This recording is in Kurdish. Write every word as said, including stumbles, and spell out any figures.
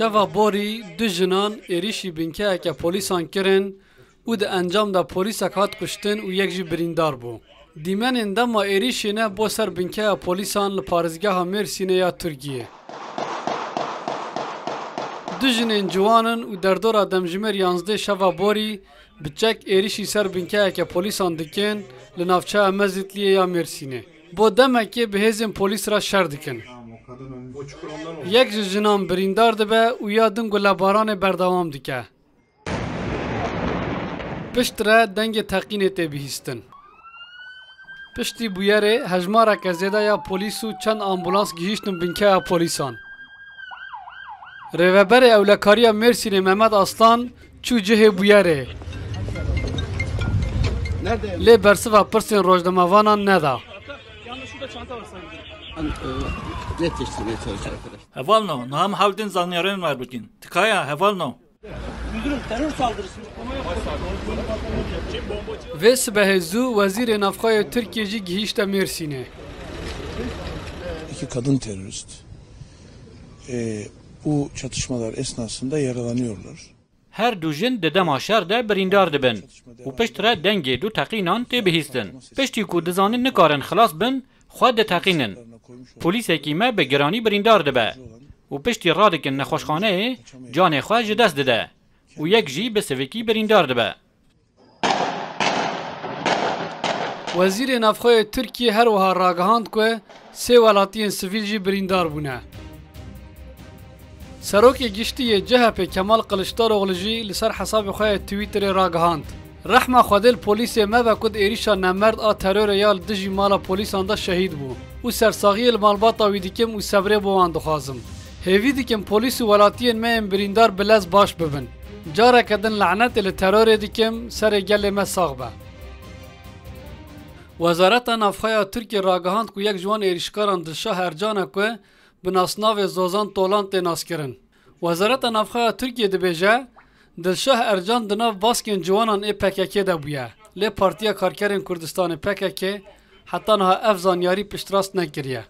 Şeva borî du jinan êrîşî binkeyeke polîsan kirin û di encam de polîsek hat kuştin û yek jî birîndar bû. Dîmenên dema êrîşê ne bo ser binkeya polîsan li parêzgeha Mêrsînê ya Tirkiyê. Du jinên ciwan in û derdora demjimêr yanzdeh şeva borî bi çek êrîşî ser binkeyeke polîsan dikin li navçeya Mezîtliyê ya Mêrsînê. Bo demekê bi hêzên polîs re şer dikin. Yek ji jinan birîndar dibe û ya din gulebaranê berdewam dike. Piştre dengê teqînê tê bihîstin. Piştî bûyerê hejmareke zêde ya polîs û çend ambulans gihîştin binkeya polîsan. Rêveberê Ewlekariya Mêrsînê Mehmet Aslan çû cihê bûyerê. Lê bersiva pirsên rojnamevanan neda. Yetiştirmeye çalışıyor arkadaş. Hevalno, niha em hewlên zanyarên wer bikin. Tikaya, hevalno. Vê sibehê zû Wezîrê Navxwe yê Tirkiyê jî gihîşte Mêrsînê. İki kadın terörist e, bu çatışmalar esnasında yaralanıyorlar. Her du jin di dema şer de birîndar dibin û piştre dengê du teqînan tê bihîstin. Piştî ku dizanin nikarin xilas bin, xwe diteqînin. Polîsekî me bi giranî birîndar dibe û piştî radikin nexweşxaneyê canê xwe ji dest dide û yek jî bi sivikî birîndar dibe. Wezîrê Navxwe yê Tirkiyê her wiha ragihand ku sê welatiyên sivîl jî birîndar bûne. Serokê Giştî yê C H P Kemal Kiliçdaroglu jî li ser hesabê xwe yê Twitterê ragihand, Rehma Xwedê li polîsê mebe ku di êrîşa nemerd a terorê ya li dijî mala polîsan de şehîd bû û sersaxiyê li malbata wî dikim û sebrê bo wan dixwazim. Hêvî dikim polîs û welatiyên me yên birîndar bi lez baş bibin. Careke din lenetê li terorê dikim, serê gelê me sax be. Wezareta Navxwe ya Tirkiyê ragihand ku yek ji wan êrîşkaran Dilşah Ercan e ku bi nasnavê Zozan Tolan tê naskirin. Wezareta Navxwe ya Tirkiyê dibêje, Dilşah Ercan di nav baskên ciwanan ê P K K de bûye, lê Partiya Karkerên Kurdistanê P K K heta niha ev zanyarî piştrast nekiriye.